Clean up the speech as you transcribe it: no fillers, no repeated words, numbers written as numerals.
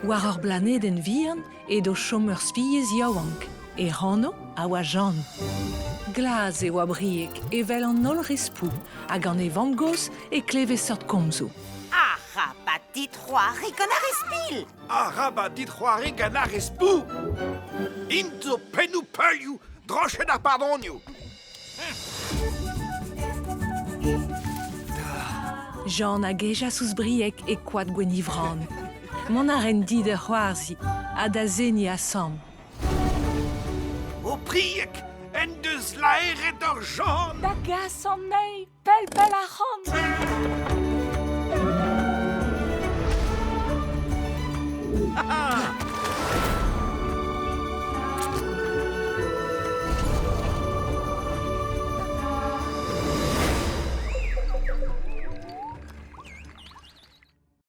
War ur blanedenn vihan edo chom ur spiez yaouank. E anv a oa Jeanne. Glas e oa Brieg, evel an holl re Spou, ha gant e vamm-gozh e kleve seurt komzoù. Arabat dit c'hoari gant ar re spil! Arabat dit c'hoari gant ar re Spou! Int zo pennoù peulioù, drochet ar pardonioù! Jean a gejas ouzh Brieg e koad Gwenivran. Mont a raent di da c'hoarzhiñ ha da seniñ asambl. O Brieg en deus laeret ur Jean! Da gas anezhi pell-pell ac'hann!